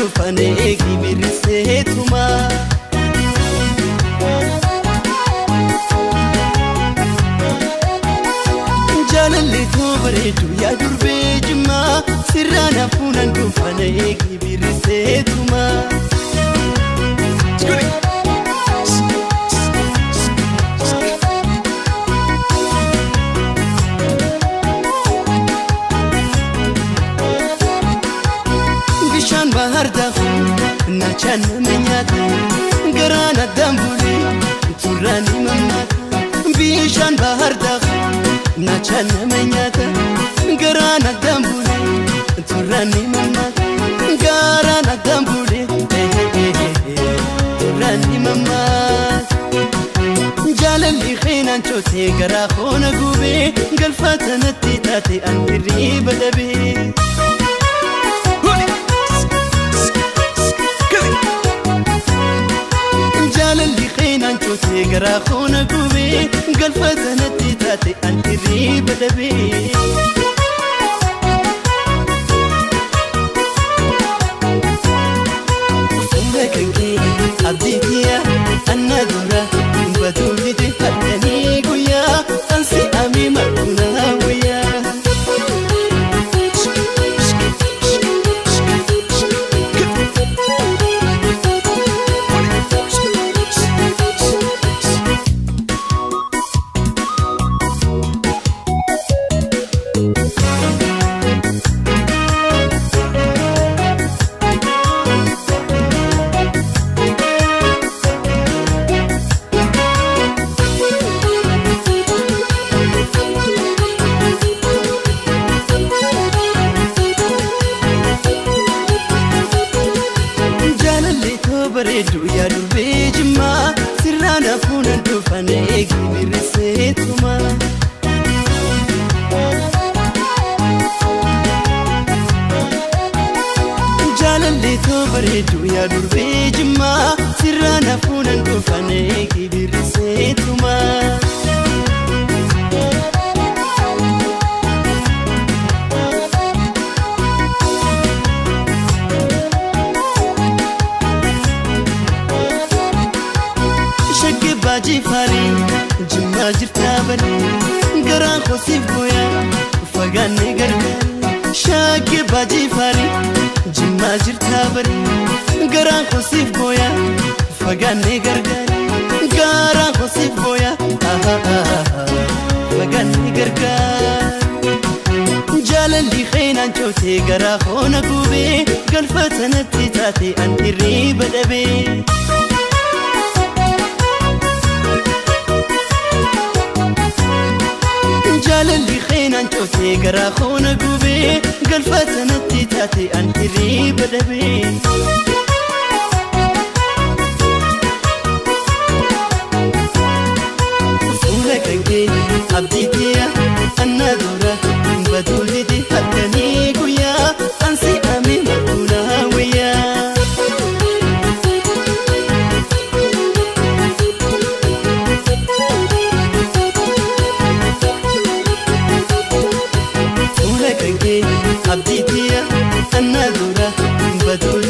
dhufan eegi birriseetuma. Jaalalli too bareedu yaa durbee jimmaa sirraan hafuunan dhufan eegi birriseetuma. Bishaan bahar daaku naachaan nama nyaata garaan addaan bulee turraan ni mammaata. Bishaan bahar daaku naachaan nama nyaata garaan addaan bulee turraan ni mammaata. Garaan addaan bulee turraan ni mammaata. Jaalalli qeenaan cootee garaa koona gubee galfata natti taate an hirriba dhabee. Jaalalli qeenaan cootee garaa koona gubee galfata natti taate an hirriba dhabee. Fuula kan kee abdii kiyya anna dura batuu dide halkanii guyyaa ansi amii marqunaa wayyaa. Jaalalli too bareedu yaa durbee jimmaa sirraan hafuunan dhufan eegi birriseetuma. Jaalalli too bareedu yaa durbee jimmaa sirraan hafuunan dhufan eegi birriseetuma. Shaggee baajii faarii jimmaa jirtaa bari garaan kosiif gooyaa fagaannee gargaari. Shaggee baajii faarii jimmaa jirtaa bari garaan kosiif gooyaa fagaannee gargaari. Garaan kosiif gooyaa fagaannee gargaari. Jaalalli qeenaan cootee garaa koona gubee galfata natti taate an hirriba dhabee. Jaalalli qeenaan cootee garaa koona gubee galfata natti taate an hirriba dhabee. Fuula kan kee abdii kiyya anna dura batuu dide halkanii guyyaa ansi amii marqunaa wayyaa. Fuula kan kee abdii kiyya anna dura batuu